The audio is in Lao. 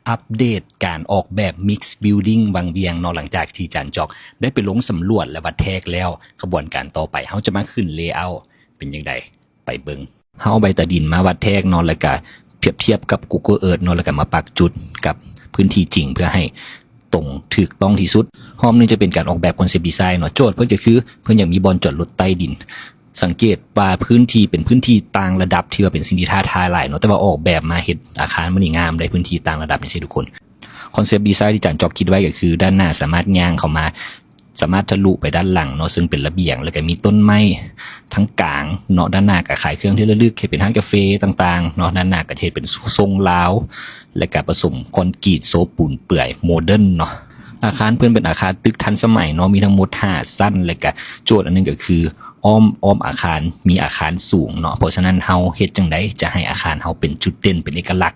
ອັບເດດການອອກແບບ Mix Building ວັງວຽງເນາະ. ຫຼັງຈາກທີ່ຈານຈອກໄດ້ໄປລົງສຳຫຼວດ ແລະ ວັດແທກແລ້ວ, ຂະບວນການຕໍ່ໄປເຮົາຈະມາຂຶ້ນ layout ເປັນຈັ່ງໃດ ໄປເບິ່ງ. ເຮົາເອົາໃບຕາດິນມາວັດແທກເນາະ ແລ້ວກະປຽບທຽບກັບ Google Earth ເນາະ ແລ້ວກະມາປັກຈຸດກັບພື້ນທີ່ຈິງ ເພື່ອໃຫ້ຕົງຖືກຕ້ອງທີ່ສຸດ. ຮອບນີ້ຈະເປັນການອອກແບບ Concept Design ເນາະ. ໂຈດເພິ່ນກໍຄືເພິ່ນຢາກມີບ່ອນຈອດລົດໃຕ້ດິນ. ສັງເກດວ່າພື້ນທີ່ເປັນພື້ນທີ່ຕ່າງລະດັບ ທີ່ວ່າເປັນສິ່ງທີ່ທ້າທາຍຫຼາຍເນາະ, ແຕ່ວ່າອອກແບບມາເຮັດອາຄານມັນນີ້ງາມໄດ໋, ພື້ນທີ່ຕ່າງລະດັບຈັ່ງຊີ້ທຸກຄົນ. Concept Design ທີ່ຈານຈອກຄິດໄວ້ກໍຄື ດ້ານໜ້າສາມາດຍ່າງເຂົ້າມາ ສາມາດທະລຸໄປດ້ານຫຼັງເນາະ, ເຊິ່ງເປັນລະບຽງ ແລ້ວກໍມີຕົ້ນໄມ້ທັງກາງເນາະ. ດ້ານໜ້າກໍຂາຍເຄື່ອງທີ່ລະລຶກ, ເຮັດເປັນຮ້ານກາເຟຕ່າງໆເນາະ. ດ້ານໜ້າກໍຈະເຮັດເປັນຊົງລາວ ແລ້ວກໍປະສົມຄອນກຣີດ ໂຊປູນເປື່ອຍ ໂມເດີນເນາະ. ອາຄານເພິ່ນເປັນອາຄານຕຶກທັນສະໄໝເນາະ, ມີທັງໝົດຫ້າຊັ້ນ, ແລ້ວກະໂຈດອັນໜຶ່ງກໍຄື ອ້ອມ, ອ້ອມອາຄານມີອາຄານສູງເນາະ. ເພາະສະນັ້ນເຮົາເຮັດຈັ່ງໃດຈະໃຫ້ອາຄານເຮົາເປັນຈຸດເດັ່ນ, ເປັນເອກະລັກ